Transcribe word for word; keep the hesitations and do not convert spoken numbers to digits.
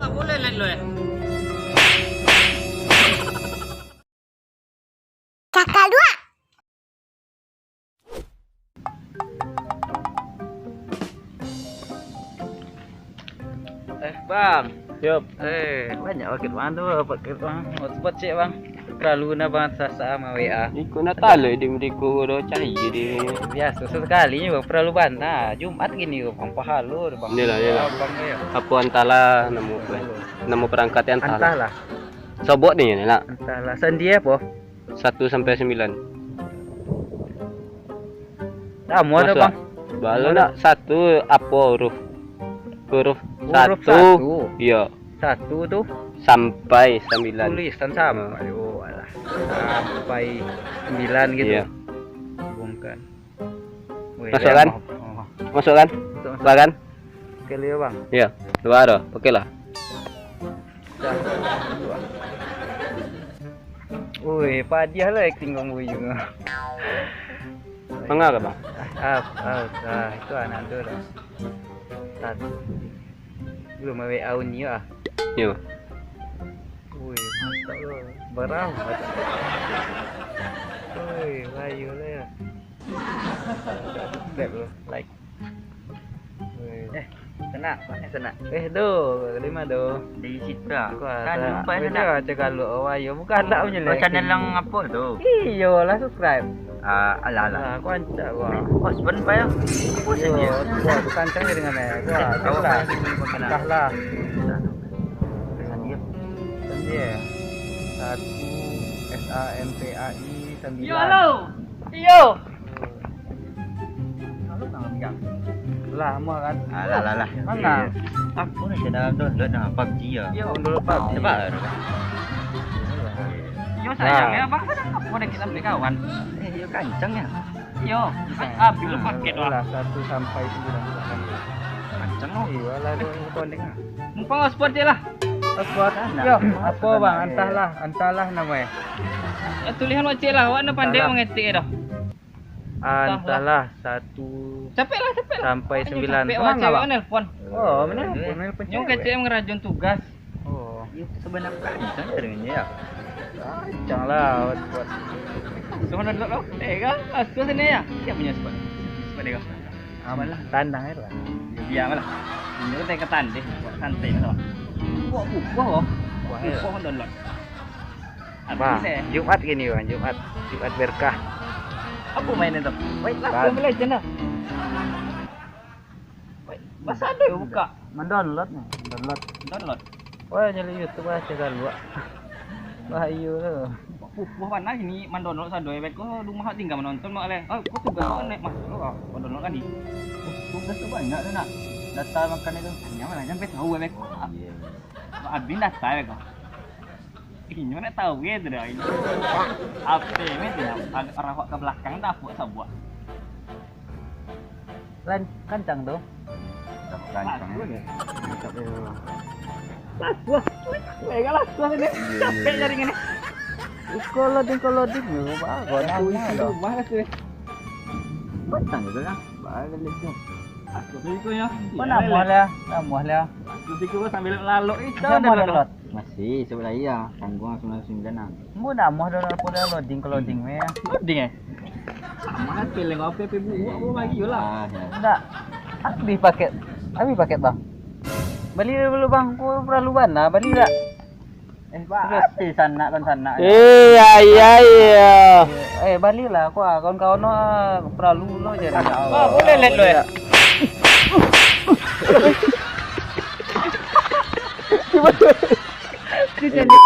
Boleh, Lek, lo, eh? Kakak dua. Eh, Bang. Yup. Eh, banyak paket Bang tu, paket Bang. Hotspot cek, Bang. Terlalu na Bang sasa sama W A. Iko nak talai di mereka udah cari di. Biasa sekali ni, Bang. Terlalu bana. Jumat gini, Bang. Pahalo, Bang. Iyalah, iyalah. Abang tu, ya. Apa antahlah nama, nama perangkat yang antahlah. Antahlah. Sobok ni, nak. Antahlah. Sandi apa? Satu sampai sembilan. Tamu ada, Bang? Balo nak satu apa huruf? Huruf satu. Huruf satu. Iya. Satu tu? Sampai sembilan. Tulisan sampai. Hmm. Oh, alah. Sampai sembilan gitu. Iya. Hubungkan. Weh, masuk kan? Masuk kan? Masuk, masuk. Lah kan? Oke, Leo, Bang. Iya. Dua dah. Oke lah. Dah. Woi, padiah lah akting Bang Buyung. Manga ka, Bang? Ah, ah, ah, itu anak tu dah. Satu. Belum W A uni ah. Yo. Woi, mantap lo. Barang. Woi, bayu lah ya. Subscribe lo, like. Eh, sanak, mana sanak? Eh, do, lima do. Di situ ah. Kan jumpa sanak. Cakap lu, oh, ayo, buka lah punya. Oh, channel yang apa tu? Iyo lah, subscribe. Ah, alah, alah. Aku ancak gua. Oh, sebentar ya. Pusing dia. Gua tu kancang je dengan eh. Gua, kau lah. Kau lah. Sandi. Sandi. Satu S A M P A I sembilan. Yo, halo. Iyo. Lama kan? Alah, alah, alah. Mana? Aku ni dalam download dah PUBG ya. Yo, download PUBG. Cepat. Yo, sayang ya, Bang. Apa dah kita beli kawan? Eh, yo, kancang ya. Yo, habis lu paket lah. Satu sampai sembilan. Kancang lo. Iyo lah, tu konek ah. Mumpang hotspot je lah. Hotspot. Yo, apa bang? Antahlah, antahlah namanya. Ya, tulisan wak cek lah, awak ni pandai mengetik dah. Antahlah satu. Capek lah, capek lah. Sampai sembilan. Capek wak cek, nelpon. Oh, menelpon, menelpon. Nyong kecek mengerajun tugas. Oh. Yo, sebenarnya kancang dengannya ya. Kancang lah, hotspot. Sudah dulu lo. Eh, kan? Aku sini ya. Siapa punya hotspot? Hotspot dia. Aman lah, tandang aja lah. Biar lah. Ini udah ketan deh, buat santai lah. Buat buku oh. Buat buku download. Bang, Jumat gini bang, Jumat, Jumat berkah. Apa main itu? Wait lah, Mobile Legend lah. Wait, masa ada buka? Mendownload nih, download. Download. Wah, nyari YouTube aja kan buat. Wah, iyo tu. Pupuh panah ini mandownload sado ya, beko rumah tinggal menonton mak leh. Oh, kok tugas kok naik masuk lo, kok download kan di. Tugas tu banyak tu nak. Data makan itu. Hanya mana sampai tahu ya, beko. Abin data ya beko. Inyo nak tahu gitu dah. Apa ni tu? Rawak ke belakang dah buat sabuah. Lan-, kancang tu. Kancang. Mantap ya. Las, wah. Mega las, wah, ini. Capek jaringan ni. Iko loading, iko loading. Wah, gua nak rumah lah tu. Bantang gitu lah. Balik tu. Aku tu iko ya. Kau namuah lah, namuah lah. Aku tu iko sambil lalok itu. Masih, sebut lagi ya. Tanggung sembilan sembilan lah. Ambo nak amuah download, apo dah loading ka loading weh. Loading eh? Sama lah, pilih apo, apo buat, apo bagi yo lah. Ah, ya. Ndak. Habis paket. Habis paket, Bang. Bali dulu, Bang. Ko paralu bana, bali dak? Eh, Bang, habis sanak kan sanak. Eh, iya, iya, iya. Eh, balilah, ko ah, kawan-kawan no, ah, paralu lo jadi. Ah, boleh, Lek, lo, ya? Gimana?